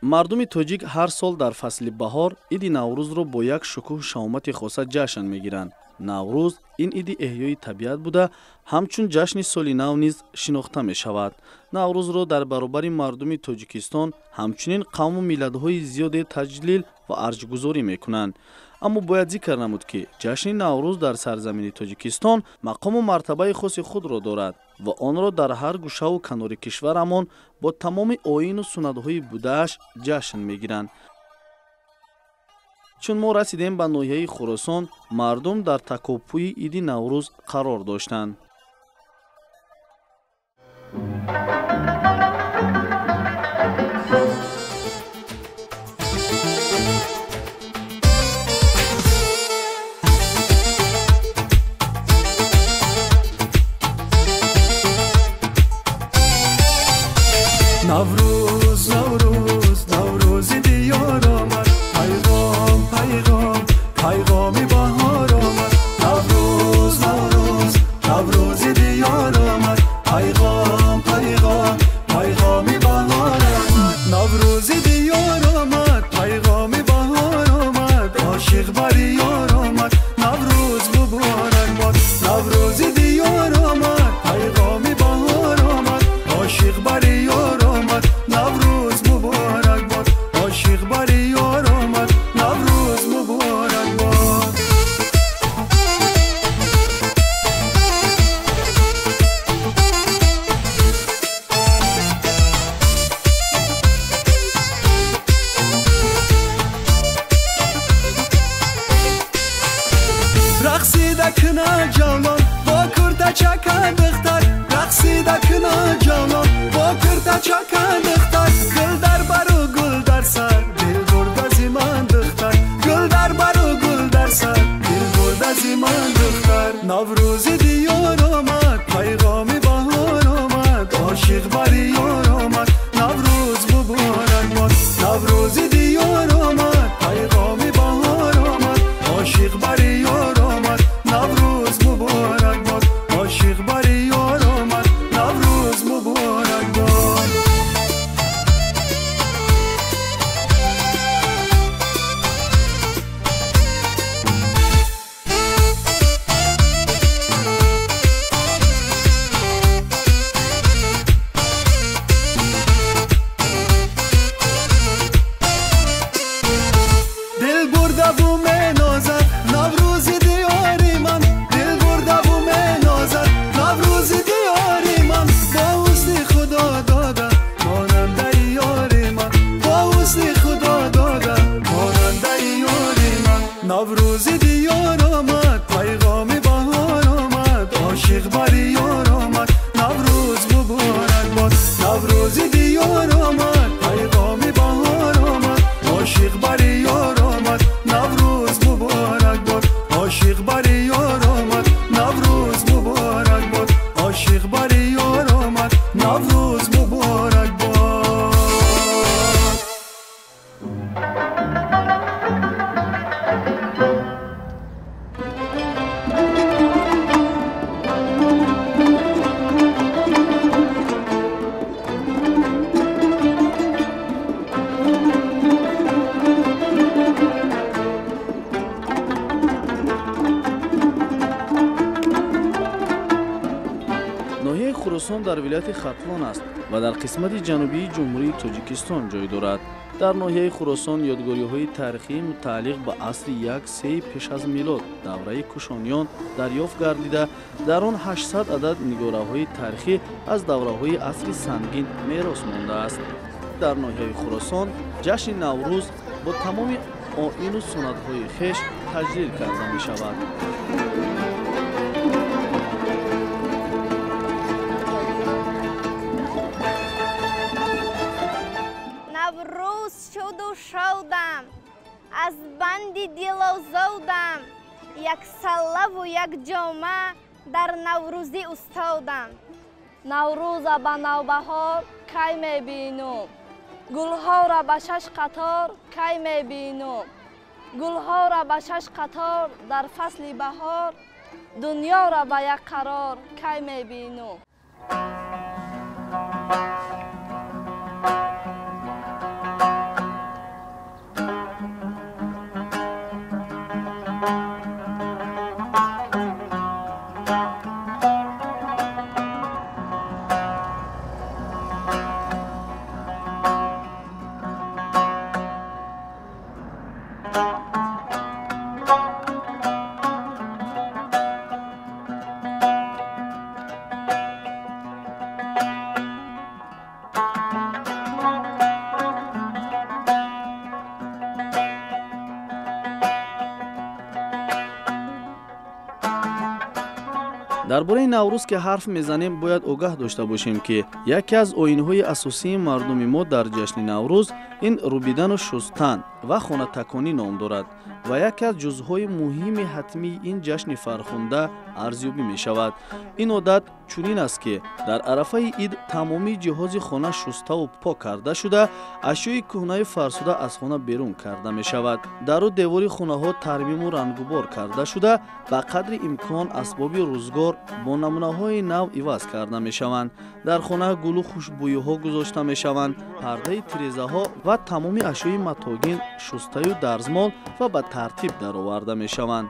Мардуми тоҷик ҳар сол дар фасли баҳор иди Наврӯзро бо як шукӯҳу шаҳомати хоса ҷашн мегиранд. Наврӯз ин иди эҳёи табиат буда, ҳамчун ҷашни соли нав низ шинохта мешавад. Наврӯзро дар баробари мардуми Тоҷикистон ҳамчунин қавму миллатҳои зиёде таҷлил ва арҷгузорӣ мекунанд. Аммо бояд зикр намуд, ки ҷашни Наврӯз дар сарзамини Тоҷикистон мақому мартабаи хоси худро дорад ва онро дар ҳар гӯшаву канори кишварамон бо тамоми оину суннатҳои будааш ҷашн мегиранд. Чун мо расидем ба ноҳияи Хуросон, мардум дар такопӯи иди Наврӯз қарор доштанд. Наврӯз, Наврӯз, Наврӯзи диёр омад, пайғом, пайғом, пайғоми баҳор омад. Наврӯз, Наврӯз, Наврӯзи диёр омад, пайғом, пайғом, пайғоми баҳор омад. Наврӯзи диёр омад, пайғоми баҳор омад, ошиқ бари ёр омад, Наврӯз муборак бод. Наврӯзи диёр омад, пайғоми баҳор омад, ошиқ бари ёр омад, Наврӯз муборак бод. Ошиқ бари ёр омад, Наврӯз муборак бод. Рақсида кина ҷавлон бо курта чака духтар, рақсида кина ҷавлон бо курта чака духтар, гул дар бару гул дар сар, дил бурда зи ман духтар, гул дар бару гул дар сар, дил бурда зи ман духтар. Наврӯзи диёр омад, пайғоми баҳор омад, ошиқ бари ёр омад, Наврӯз муборак бод. Наврӯзи диёр омад, пайғоми баҳор омад, ошиқ бари ёр омад, Наврӯз муборак бод. Ошиқ бари ёр омад, Наврӯз муборак бод. Дил бурдаву менозад Наврӯзи диёри ман, дил бурдаву менозад Наврӯзи диёри ман, бо ҳусни Худо дода монандаи ёри ман, бо ҳусни Худо дода монандаи ёри ман. Наврӯзи диёр омад, пайғоми баҳор омад, ошиқ бари ёр омад, Наврӯз муборак бод. Наврӯзи диёр омад, пайғоми баҳор омад, ошиқ бари ёр омад, Наврӯз муборак бод. Ошиқ бари ёр омад, Наврӯз муборак бод. Ошиқ бари ёр омад, Наврӯз муборак бод. Ноҳияи Хуросон дар вилояти Хатлон аст ва дар қисмати ҷанубии Ҷумҳурии Тоҷикистон ҷой дорад. Дар ноҳияи Хуросон ёдгориҳои таърихии мутааллиқ ба асри 1-3 пеш аз милод, давраи кушониён дарёфт гардида, дар он 800 адад нигораҳои таърихӣ аз давраҳои асри сангин мерос мондааст. Дар ноҳияи Хуросон ҷашни Наврӯз бо тамоми оину суннатҳои хеш таҷлил карда мешавад. Наврӯз шуду шодам, аз банди дилозодам, як саллаву як ҷома дар наврӯзӣ устодам. Наврӯза ба навбаҳор кай мебинум, гулҳоро ба шаш қатор кай мебинум, гулҳоро ба шаш қатор дар фасли баҳор, дунёро ба як қарор кай мебинум. Дар бораи Наврӯз ки ҳарф мезанем, бояд огаҳ дошта бошем, ки яке аз оинҳои асосии мардуми мо дар ҷашни Наврӯз ин рӯбидану шустан ва хонатаконӣ ном дорад ва яке аз ҷузъҳои муҳими ҳатмии ин ҷашни фархунда арзёбӣ мешавад. Ин одат чунин аст, ки дар арафаи ид тамомии ҷиҳози хона шуставу пок карда шуда, ашёи кӯҳнаи фарсуда аз хона берун карда мешавад. Дару девори хонаҳо тармиму рангубор карда шуда, ба қадри имкон асбоби рӯзгор бо намунаҳои нав иваз карда мешаванд. Дар хона гулу хушбӯйиҳо гузошта мешаванд, пардаи тирезаҳо ва тамоми ашёи матогин шустаю дарзмол ва ба тартиб дароварда мешаванд.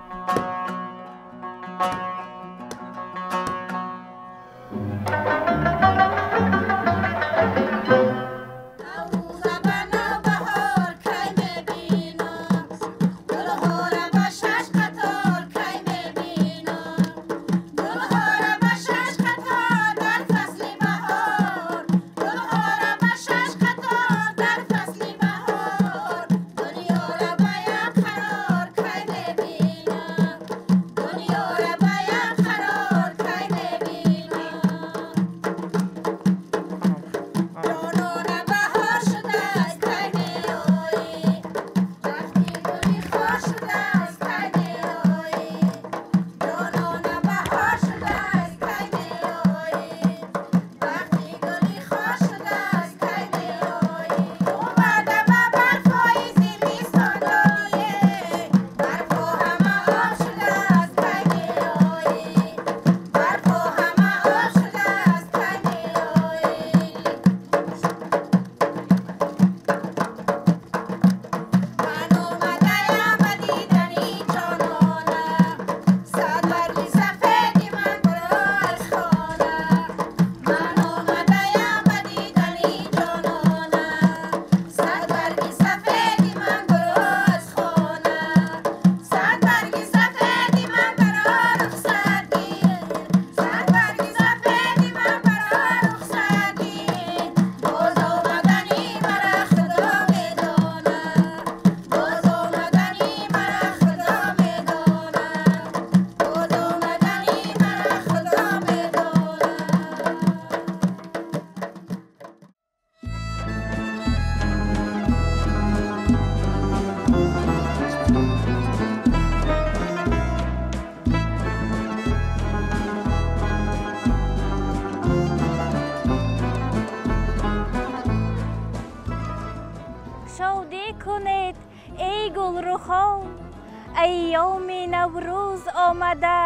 Айёми Наврӯз омада,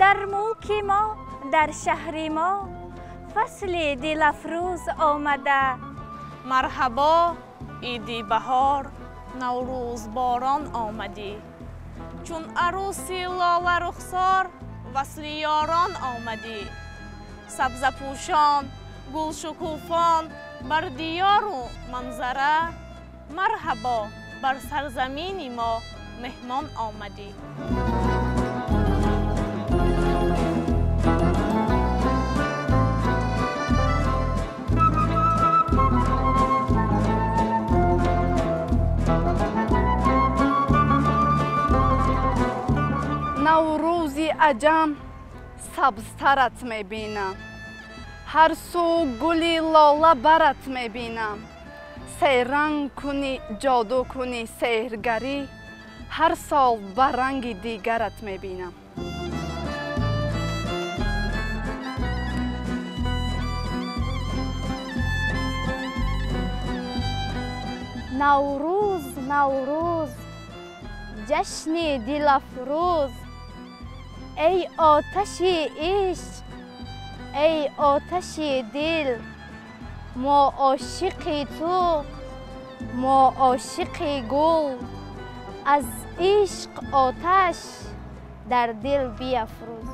дар мулки мо, дар шаҳри мо фасли дилафрӯз омада. Марҳабо, иди баҳор, наврӯзборон омадӣ. Чун арӯси лоларухсор, васли ёрон омадӣ. Сабзапӯшон, гулшукуфон бар диёру манзара, марҳабо, бар сарзамини мо меҳмон омадӣ. Наврӯзи аҷам сабзтарат мебинам, ҳар сӯ гули лола барат мебинам. Серанг кунӣ, ҷоду кунӣ, сеҳргарӣ, ҳар сол ба ранги дигарат мебинам. Наврӯз, Наврӯз, ҷашни дилафрӯз, эй оташи ишқ, эй оташи дил, мо ошиқи ту, мо ошиқи гул, аз ишқ оташ дар дил биафрӯз.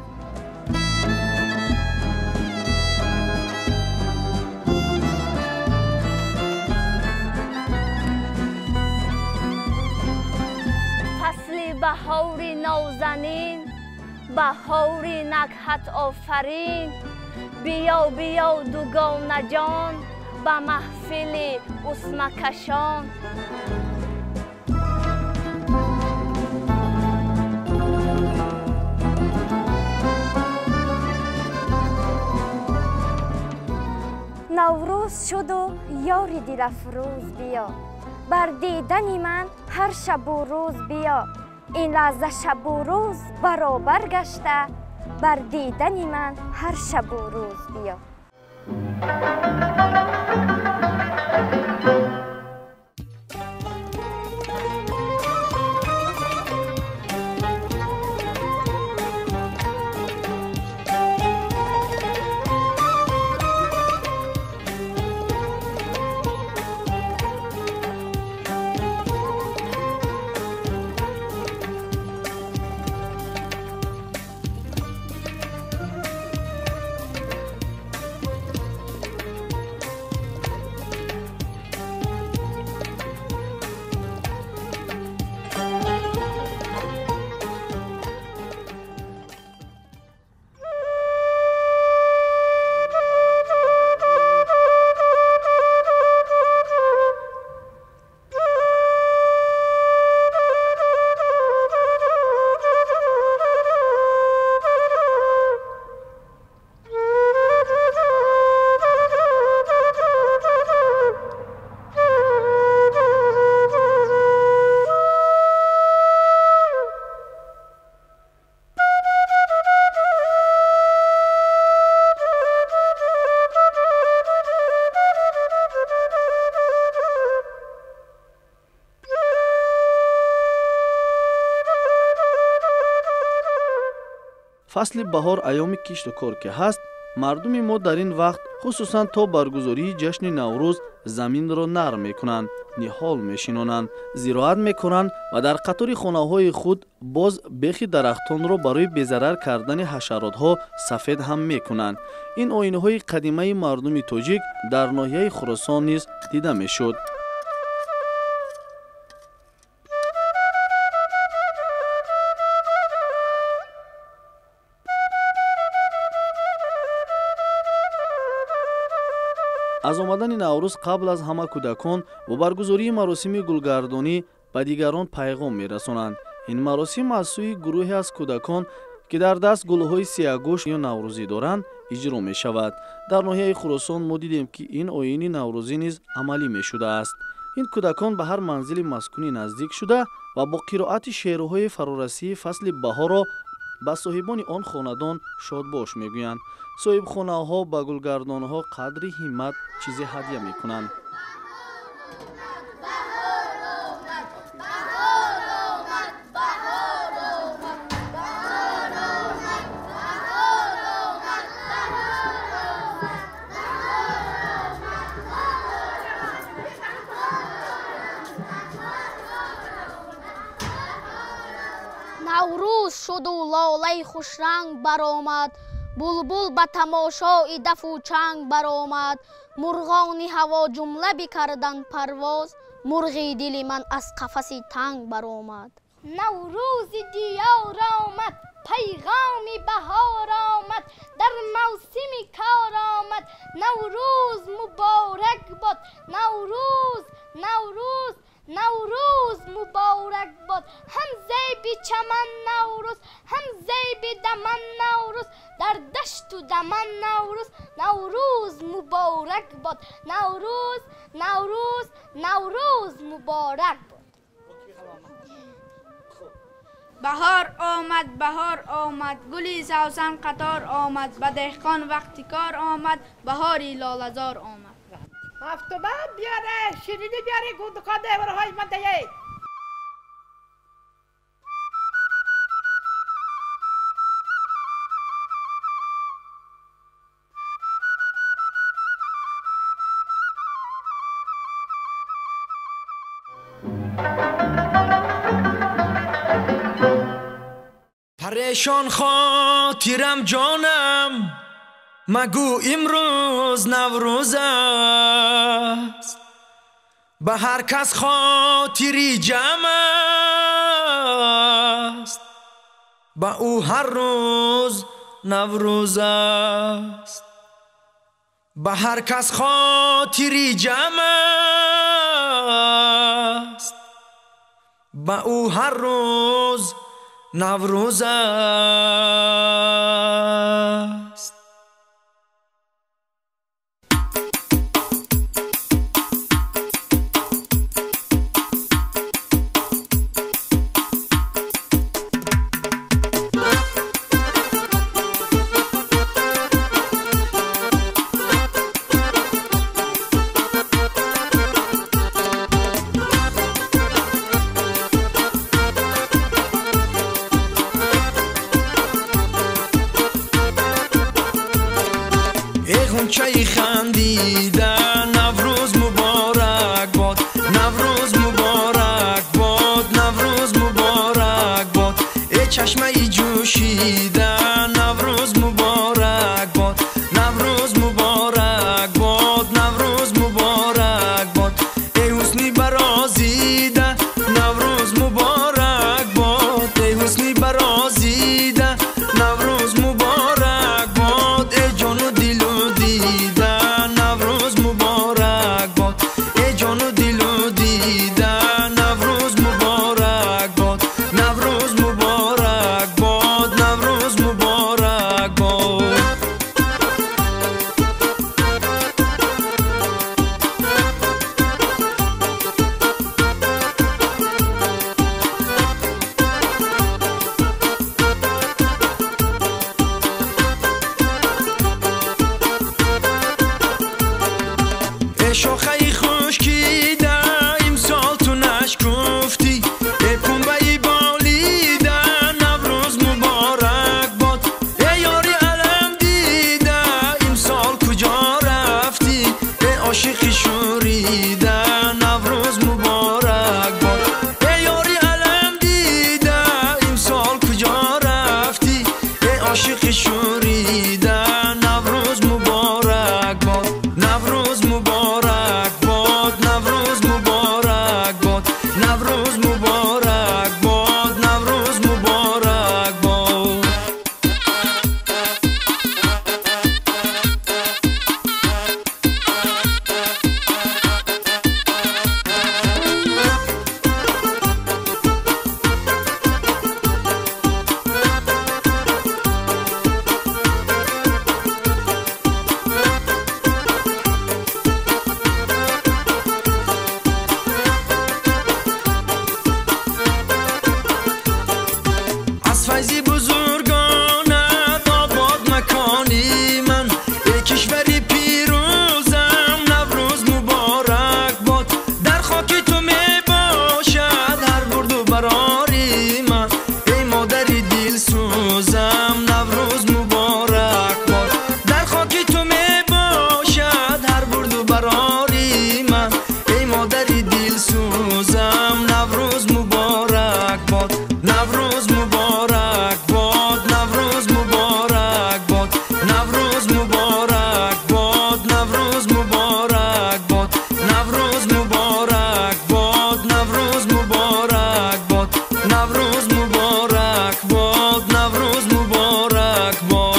Фасли баҳори навзанин, баҳори накҳатофарин, биё, биё, дугонаҷон, ба маҳфили усмакашон. Шуду ёри дилафрӯз биё, бар дидани ман ҳар шабу рӯз биё. Ин лаҳза шабу рӯз баробар гашта, бар дидани ман ҳар шабу рӯз биё. Фасли баҳор айёми кишту кор ки ҳаст, мардуми мо дар ин вақт хусусан то баргузории ҷашни Наврӯз заминро нарм мекунанд, ниҳол мешинонанд, зироат мекунанд ва дар қатори хонаҳои худ боз бехи дарахтонро барои безарар кардани ҳашаротҳо сафед ҳам мекунанд. Ин оинҳои қадимаи мардуми тоҷик дар ноҳияи Хуросон низ дида мешуд. Аз омадани Наврӯз қабл аз ҳама кӯдакон бо баргузории маросими гулгардонӣ ба дигарон пайғом мерасонанд. Ин маросим аз сӯи гурӯҳе аз кӯдакон, ки дар даст гулҳои сияҳгӯш ё наврӯзӣ доранд, иҷро мешавад. Дар ноҳияи Хуросон мо дидем, ки ин оини наврӯзӣ низ амалӣ мешудааст. Ин кӯдакон ба ҳар манзили маскунӣ наздик шуда ва бо қироати шеърҳои фарорасии фасли баҳорро ба соҳибони он хонадон шодбош мегӯянд. Соҳибхонаҳо ба гулгардонҳо қадри ҳиммат чизе ҳадя мекунанд. Наврӯз шуду лолаи хушранг баромад, булбул ба тамошои дафу чанг баромад. Мурғони ҳаво ҷумла бикарданд парвоз, мурғи дили ман аз қафаси танг баромад. Наврӯзи диёр омад, пайғоми баҳор омад, дар мавсими кор омад. Наврӯз муборак бод, Наврӯз, Наврӯз, Наврӯз муборак бод. Ҳам зеби чаман Наврӯз, ҳам зеби даман Наврӯз, дар дашту даман Наврӯз. Наврӯз муборак бод, Наврӯз, Наврӯз, Наврӯз муборак бод. Баҳор омад, баҳор омад, гули савсан қатор омад, ба деҳқон вақти кор омад, баҳори лолазор омад. Ҳафтума биёре, ширинӣ биёре, гундукон девораҳои ман дае. Парешон хотирам ҷонам, магӯ имрӯз Наврӯз аст. Ба ҳар кас хотири ҷамъ аст, ба ӯ ҳар рӯз Наврӯз аст. Ба ҳар кас хотири ҷамъ аст, ба ӯ ҳар рӯз Наврӯз аст. غنچه خندیده نوروز مبارک باد نوروز مبارک باد نوروز مبارک باد ای چشمه جوشیده نوروز مبارک باد نوروز مبارک باد نوروز مبارک باد ای حسنی برازیده نوروز مبارک باد ای حسنی برازیده نوروز مبارک باد ای جان و دل و دیده نوروز مبارک باد ای جان و دل و دیده نوروز مبارک باد نوروز مبارک باد نوروز مبارک باد. شاخه خشکیده امسال تو نشکفتی ای پنبه بالیده نوروز مبارک باد ای یاری علم دیده امسال کجا رفتی ای عاشق شوریده نوروز مبارک باد ای یاری علم دیده امسال کجا رفتی ای عاشق شوریده نوروز مبارک باد نوروز مبارک باد نوروز مبارک باد نوروز مبارک باد نوروز مبارک باد. از فیض بزرگانت آباد مکانی من ای کشوری پیروزم نوروز مبارک باد در خاک تو می باشد هر برد و براری من ای مادر دل سوزم نوروز مبارک باد در خاک تو می باشد هر برد و براری من ای مادر دل سوزم نوروز مبارک باد نوروز مبارک باد نوروز مبارک باد نوروز مبارک باد نوروز مبارک باد نوروز مبارک باد نوروز مبارک باد نوروز مبارک باد نوروز مبارک باد.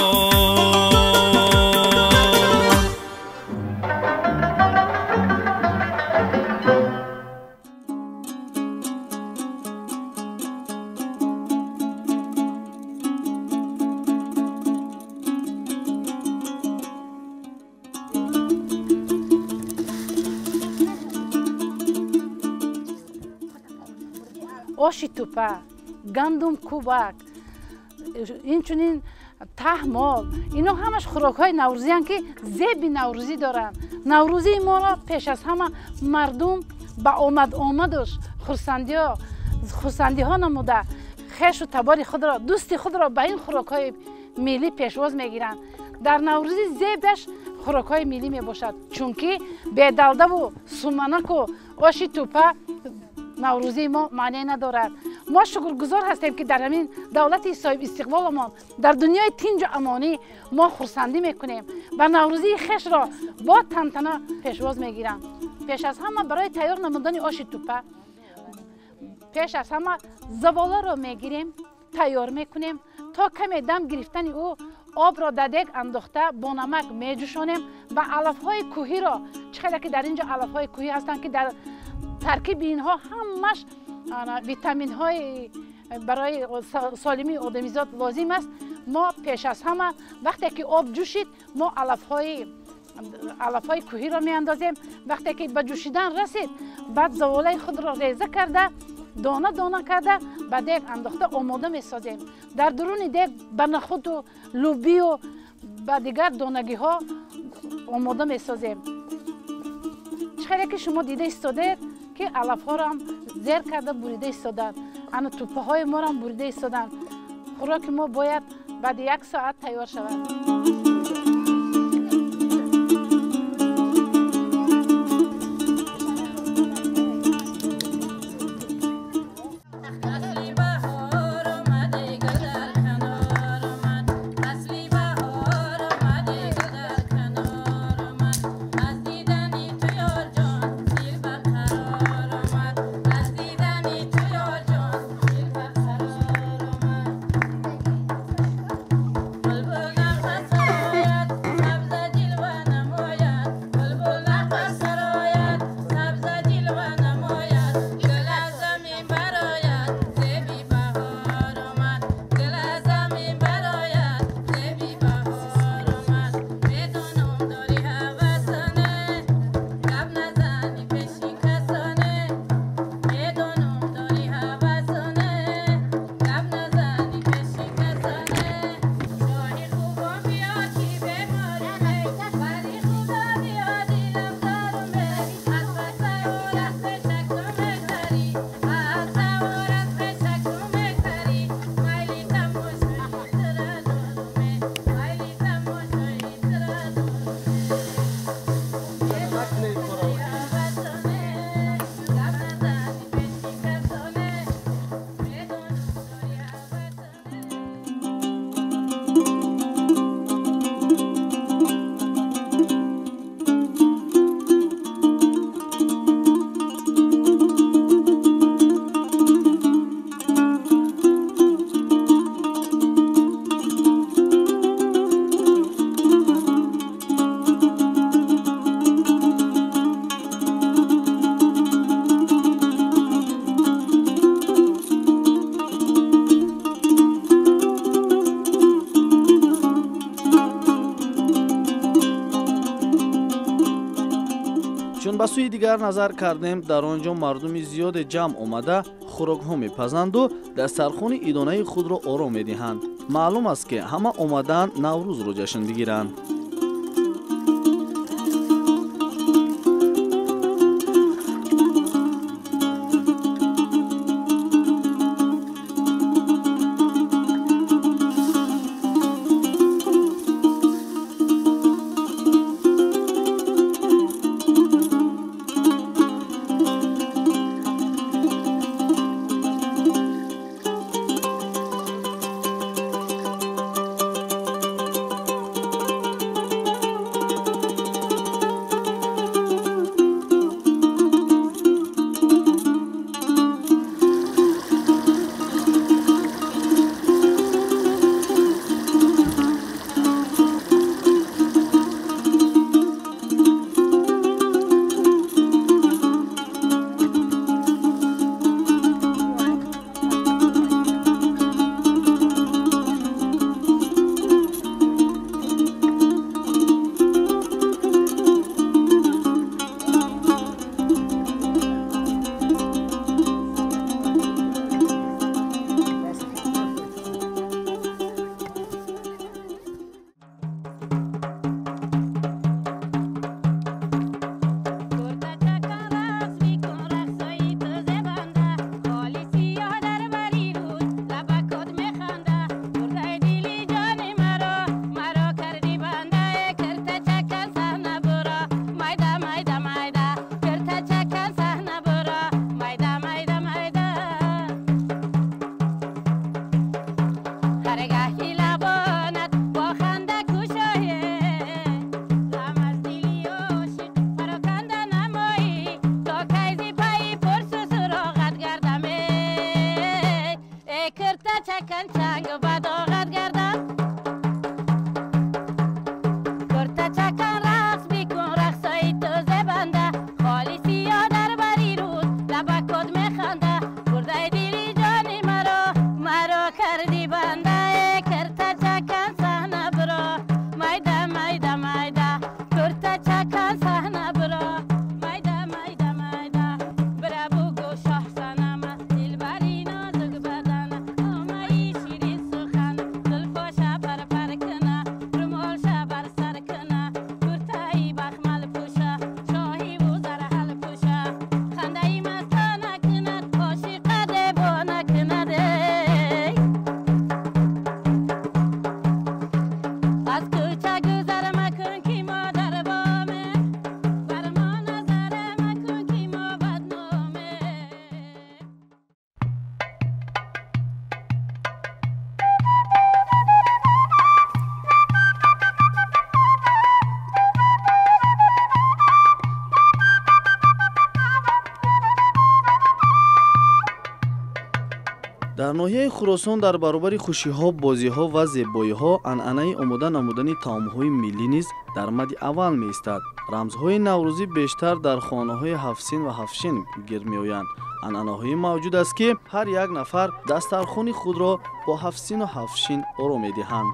Оши тӯпа, гандум кӯбак, инчунин таҳмол, ино ҳамаш хӯрокҳои наврӯзиянд, ки зеби наврӯзӣ доранд. Наврӯзии моро пеш аз ҳама мардум ба омад-омадуш хурсандиҳо намуда, хешу табори худро, дӯсти худро ба ин хӯрокҳои миллӣ пешвоз мегиранд. Дар наврӯзӣ зебаш хӯрокҳои миллӣ мебошад, чунки бедалдаву суманаку оши тӯпа наврӯзии мо маъне надорад. Мо шукргузор ҳастем, ки дар ҳамин давлати соҳиб истиқлоламон дар дунёи тинҷу амонӣ мо хурсандӣ мекунем ва наврӯзии хешро бо тантана пешвоз мегиранд. Пеш аз ҳама барои тайёр намудани оши тӯпа пеш аз ҳама заволаро мегирем, тайёр мекунем, то каме дам гирифтани ӯ обро дар дег андохта бо намак меҷӯшонем ва алафҳои кӯҳиро, чӣ хеле ки дар ин ҷо алафҳои кӯҳӣ ҳастанд, ки дар таркиби инҳо ҳамаш витаминҳои барои солимии одамизод лозим аст. Мо пеш аз ҳама вақте ки об ҷӯшид, мо алафҳои кӯҳиро меандозем. Вақте ки ба ҷӯшидан расид, баъд заволаи худро реза карда, дона дона карда ба дег андохта омода месозем. Дар дуруни дег ба нахуду лӯбию ба дигар донагиҳо омода месозем. Чӣ хеле ки шумо дида истодаед, ки алафҳоро зер карда бурида истоданд, ана тӯппаҳои моро бурида истоданд. Хӯроки мо бояд баъди як соат тайёр шавад. Чун ба сӯи дигар назар кардем, дар он ҷо мардуми зиёде ҷамъ омада хӯрокҳо мепазанду дастархони идонаи худро ором медиҳанд. Маълум аст, ки ҳама омадаанд Наврӯзро ҷашн бигиранд. Дар ноҳияи Хуросон дар баробари хушиҳо, бозиҳо ва зебоиҳо анъанаи омода намудани таомҳои миллӣ низ дар мади аввал меистад. Рамзҳои наврӯзӣ бештар дар хонаҳои ҳафтсин ва ҳафтшин гирд меоянд. Анъанаҳое мавҷуд аст, ки ҳар як нафар дастархони худро бо ҳафтсину ҳафтшин оро медиҳанд.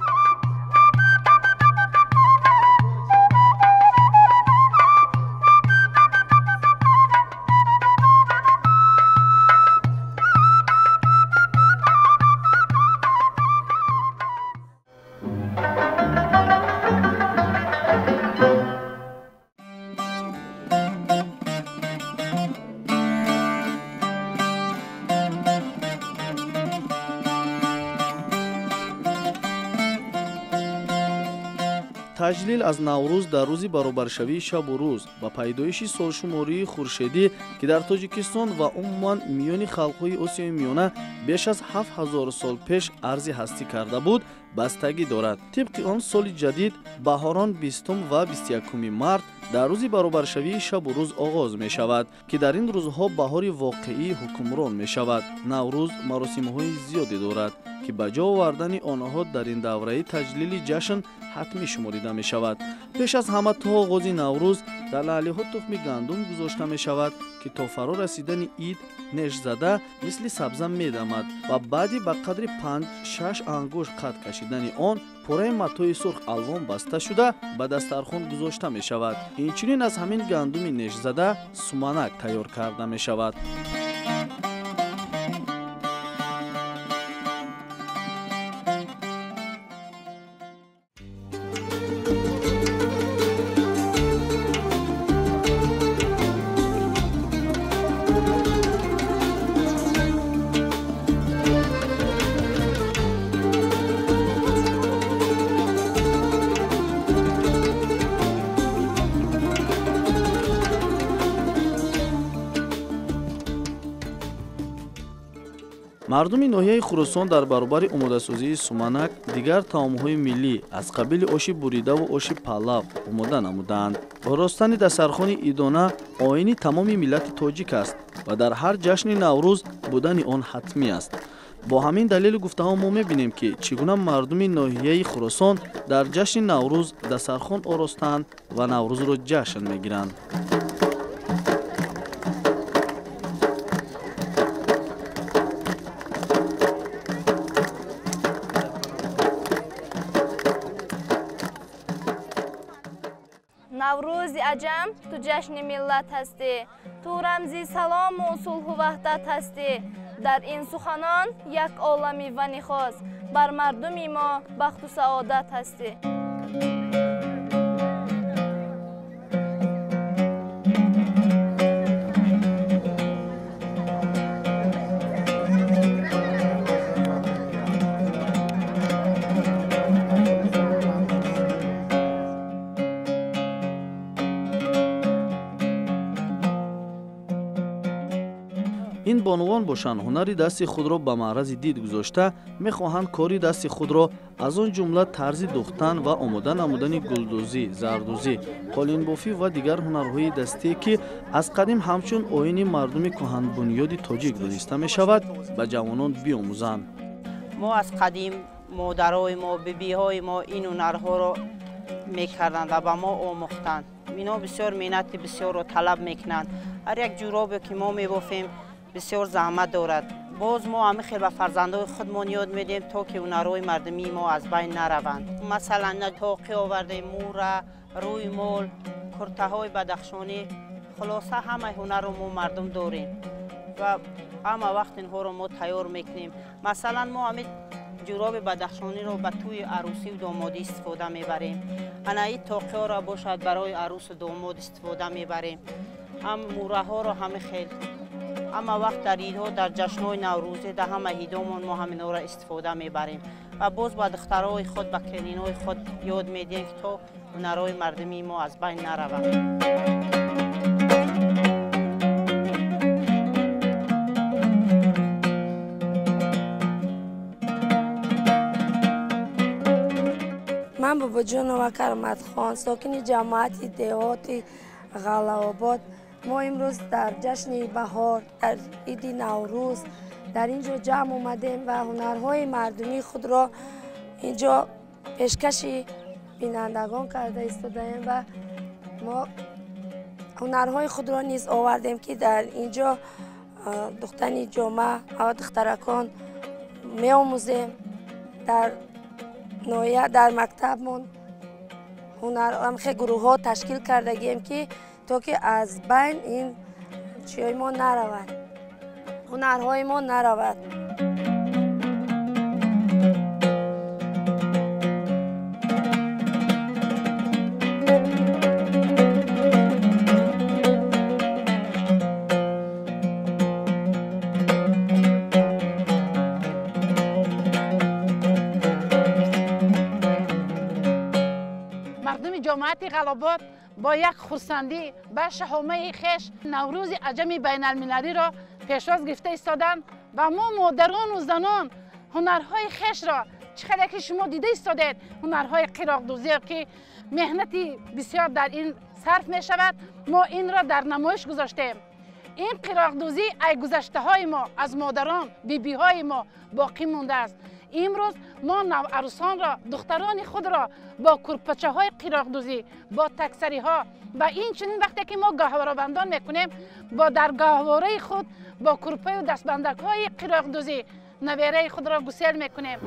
Таҷлил аз Наврӯз дар рӯзи баробаршавии шабу рӯз ва пайдоиши солшумории хуршедӣ, ки дар Тоҷикистон ва умуман миёни халқҳои Осиёи Миёна беш аз 7000 сол пеш арзи ҳастӣ карда буд, бастагӣ дорад. Тибқи он соли ҷадид баҳорон 20 ва 21 март дар рӯзи баробаршавии шабу рӯз оғоз мешавад, ки дар ин рӯзҳо баҳори воқеӣ ҳукмрон мешавад. Наврӯз маросимҳои зиёде дорад, ки ба ҷо овардани онҳо дар ин давраи таҷлили ҷашн ҳатмӣ шуморида мешавад. Пеш аз ҳама то оғози Наврӯз дар лаълиҳо тухми гандум гузошта мешавад, ки то фаро расидани ид Неш зада мисли сабза медамад ва баъди ба қадри 5-6 ангушт қад кашидани он пораи матои сурх алвон баста шуда ба дастархон гузошта мешавад. Инчунин аз ҳамин гандуми нешзада суманак тайёр карда мешавад. Мардуми ноҳияи Хуросон дар баробари омодасозии суманак дигар таомҳои миллӣ аз қабили оши буридаву оши палав омода намудаанд. Оростани дастархони идона оини тамоми миллати тоҷик аст ва дар ҳар ҷашни Наврӯз будани он ҳатмӣ аст. Бо ҳамин далелу гуфтаҳо мо мебинем, ки чӣ гуна мардуми ноҳияи Хуросон дар ҷашни Наврӯз дастархон оростанд ва Наврӯзро ҷашн мегиранд. Наврӯзи аҷам ту ҷашни миллат ҳастӣ, ту рамзи салому сулҳу ваҳдат ҳастӣ. Дар ин суханон як олами вани хос, бар мардуми мо бахту саодат ҳастӣ. Ин бонувон бошанд ҳунари дасти худро ба маърази дид гузошта мехоҳанд кори дасти худро аз он ҷумла тарзи духтан ва омода намудани гулдӯзӣ, зардӯзӣ, қолинбофӣ ва дигар ҳунарҳои дастие, ки аз қадим ҳамчун оини мардуми кӯҳанбунёди тоҷик дониста мешавад, ба ҷавонон биомӯзанд. Мо аз қадим модарои мо, бибиҳои мо ин ҳунарҳоро мекарданд ва ба мо омӯхтанд. Инҳо бисёр меҳнати бисёрро талаб мекунанд. Ҳар як ҷуробе ки мо мебофем бисёр заҳмат дорад. Боз мо ҳамин хел ба фарзандои худмон ёд медиҳем, то ки ҳунарҳои мардумии мо аз байн нараванд. Масалан, тоқӣ овардем, мура, рӯймол, куртаҳои бадахшонӣ. Хулоса ҳамаи ҳунарро мо мардум дорем ва ҳама вақт инҳоро мо тайёр мекунем. Масалан, мо ҳамин ҷуроби бадахшониро ба тӯи арӯсию домодӣ истифода мебарем. Ана ин тоқиҳоро бошад барои арӯсу домод истифода мебарем. Ҳам мураҳоро ҳамин хел. Ҳама вақт дар идҳо, дар ҷашнҳои наврӯзӣ, дар ҳама идомон мо ҳаминҳоро истифода мебарем ва боз ба духтарҳои худ, ба келинҳои худ ёд медиҳем, ки то ҳунарҳои мардумии мо аз байн нараванд. Ман Бобоҷонова Кароматхон, сокини ҷамоати деҳоти Ғаллаобод. Мо имрӯз дар ҷашни баҳор, дар иди Наврӯз дар ин ҷо ҷамъ омадем ва ҳунарҳои мардумии худро ин ҷо пешкаши бинандагон карда истодаем ва мо ҳунарҳои худро низ овардем, ки дар ин ҷо духтани ҷома ва духтаракон меомӯзем. Дар ноҳия, дар мактабмон ҳунарҳо гурӯҳҳо ташкил кардагием, ки то ки аз байн ин чиҳои мо наравад, ҳунарҳои мо наравад. Мардуми ҷомоати Ғаллаобод бо як хурсандӣ ба шаҳомаи хеш Наврӯзи аҷами байналмилалиро пешвоз гирифта истоданд ва мо модарону занон ҳунарҳои хешро, чӣ қадар ки шумо дида истодед, ҳунарҳои қироқдӯзиро, ки меҳнати бисёр дар ин сарф мешавад, мо инро дар намоиш гузоштем. Ин қироқдӯзӣ ай гузаштаҳои мо аз модарон, бибиҳои мо боқӣ мондааст. Имрӯз мо наварӯсонро, духтарони худро бо курпачаҳои қироқдӯзӣ, бо таксариҳо ва инчунин вақте ки мо гаҳворабандон мекунем, бо дар гаҳвораи худ Бо курпаю дастбандакҳои қироқдӯзӣ набераи худро гусел мекунем.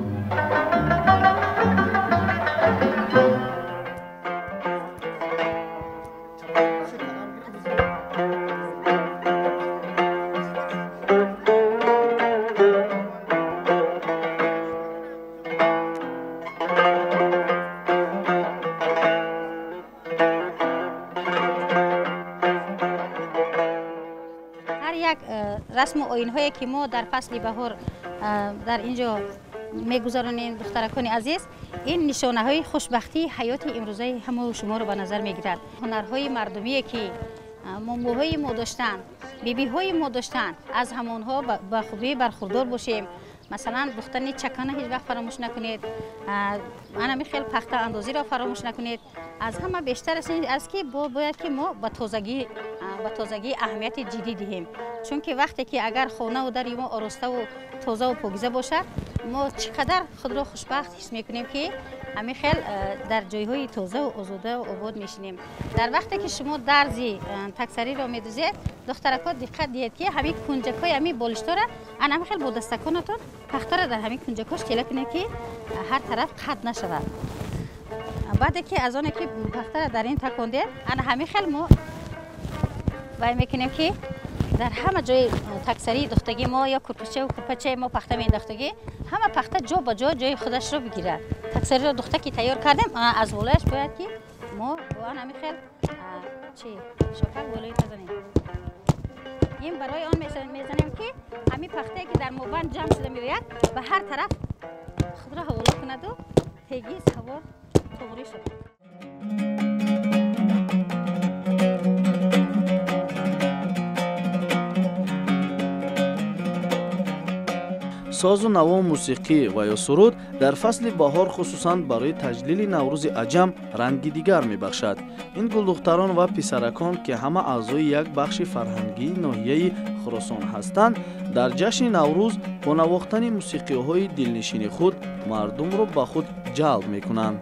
Расму оинҳое ки мо дар фасли баҳор дар ин ҷо мегузаронем, духтаракони азиз, ин нишонаҳои хушбахтии ҳаёти имрӯзаи ҳамаи шуморо ба назар мегирад. Ҳунарҳои мардумие ки момоҳои мо доштанд, бибиҳои мо доштанд, аз ҳамонҳо ба хубӣ бархурдор бошем. Масалан, духтани чакана ҳеҷ вақт фаромӯш накунед, анами хел пахтаандозиро фаромӯш накунед. Аз ҳама бештар аст ки бояд ки мо ба тозагӣ аҳамияти ҷиддӣ диҳем, чунки вақте ки агар хонаву дари мо ороставу тозаву покиза бошад, мо чӣ қадар худро хушбахт ҳис мекунем, ки ҳамин хел дар ҷойҳои тозаву озодаву обод мешинем. Дар вақте ки шумо дарзи таксариро медӯзед, духтаракҳо диққат диҳед, ки ҳамин кунҷакҳои ҳамин болиштора ан ҳамин хел бо дастаконатон пахтаро дар ҳамин кунҷакҳош тела кунед, ки ҳар тараф қат нашавад. Баъде ки аз оне ки пахтаро дар ин такондед, ана ҳамин хел мо вай мекунем, ки дар ҳама ҷои таксарии духтагӣ мо ё курпачаву курпачаи мо пахта меандохтагӣ, ҳама пахта ҷо ба ҷо ҷои худашро бигирад. Таксариро духта ки тайёр кардем, аз болояш бояд ки мо бо ҳамин хел чи шопак болои тазанем. Ин барои он мезанем, ки ҳамин пахтае ки дар мобайн ҷамъ шуда меояд, ба ҳар тараф худро ҳавола кунаду тегиз ҳаво туғрӣ шавад. Созу наво, мусиқӣ ва ё суруд дар фасли баҳор, хусусан барои таҷлили Наврӯзи аҷам, ранги дигар мебахшад. Ин гулдухтарон ва писаракон, ки ҳама аъзои як бахши фарҳангии ноҳияи Хуросон ҳастанд, дар ҷашни Наврӯз бо навохтани мусиқиҳои дилнишини худ мардумро ба худ ҷалб мекунанд.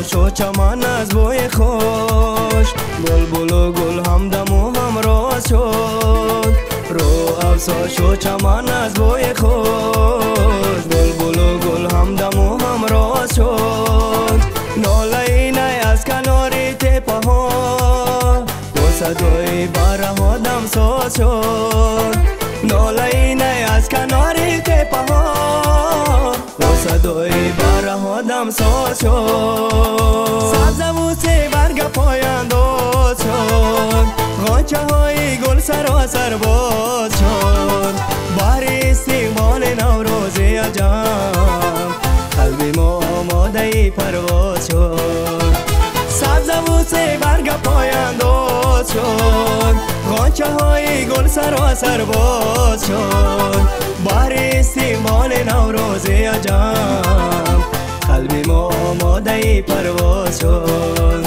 شو چمن از بوی خوش، بلبل و گل همدم و همراز شد. رو افزا شو چمن از بوی خوش، بلبل و گل همدم و همراز شد. ناله نی از کناری تپه ها، با صدای بره ها دمساز شد. ناله نی از کناری تپه ها، با صدای بره ها دمساز شد. سبزه و سه برگ پاینداز شد، غنچه های گل سراسر باز شد. بهر استقبال نوروز عجم، قلب ما آماده پرواز شد. سبزه و سه برگ پاینداز شد، غنچه های گل سراسر باز شد. بهر استقبال نوروز عجم، قلب ما آماده پرواز شد.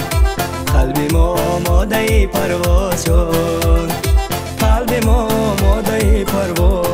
قلب ما آماده پرواز شد. قلب ما آماده پرواز.